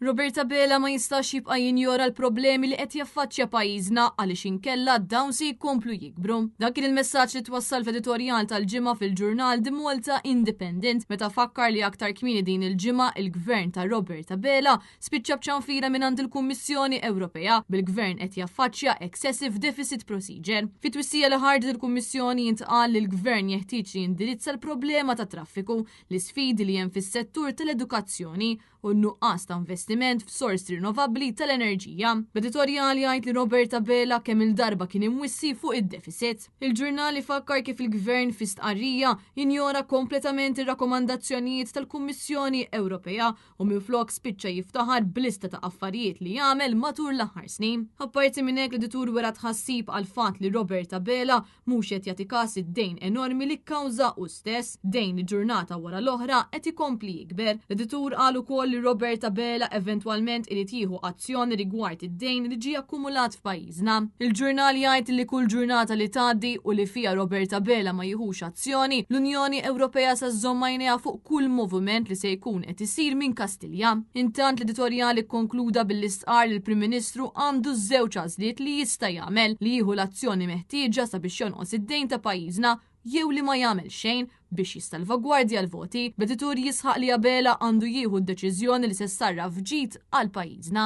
Robert Abela ma jistax jibqa' jinjora l-problemi li qed jaffaċċja pajjiżna għaliex inkella dawn se jkomplu jikbru. Dan kien il-messaġġ li twassal f'editorjal tal-ġimgħa fil-ġurnal The Malta Independent meta fakkar li aktar kmieni din il-ġimgħa il-Gvern ta' Robert Abela spiċċa b'ċanfira mingħand il-Kummissjoni Ewropea bil-Gvern qed jaffaċċja Excessive Deficit Procedure. Fi twissija li ħarġet il-Kummissjoni jintqal li l-Gvern jeħtieġ li jindirizza l-problema tat-traffiku, l-isfidi li hemm fis-settur tal-edukazzjoni u n-nuqqas ta' investiment f'sorsi rinnovabbli tal-enerġija. L-editorjal jgħid li Robert Abela kemm-il darba kien imwissi fuq id-deficit. Il-ġurnal ifakkar kif il-Gvern fi stqarrija jinjora kompletament ir-rakkomandazzjonijiet tal-Kummissjoni Ewropea u minflok spiċċa jiftaħar b'lista ta' affarijiet li għamel matul l-aħħar snin. Apparti minn hekk l-editur wera tħassib għall-fatt li Robert Abela mhux qed jagħti każ id-dejn enormi li kkawża hu stess, dejn li ġurnata wara l-oħra qed ikompli jikber. L-editur qal ukoll li Robert Abela eventwalment irid jieħu azzjoni rigward id-dejn li ġie akkumulat f'pajjiżna. Il-ġurnal jgħid li kull ġurnata li tgħaddi u li fiha Robert Abela ma jieħux azzjoni, l-Unjoni Ewropea se żżomm għajnejha fuq kull moviment li se jkun qed isir minn Kastilja. Intant l-editorjal ikkonkluda billi stqarr li l-Prim Ministru għandu żewġ għażliet li jista' jagħmel, li jieħu l-azzjoni meħtieġa sabiex jonqos id-dejn ta' pajjiżna jew li ma jagħmel xejn biex jissalvagwardja l-voti, b'editur jisħaq li Abela għandu jieħu d-deċiżjoni li se ssarraf f'ġid għal pajjiżna.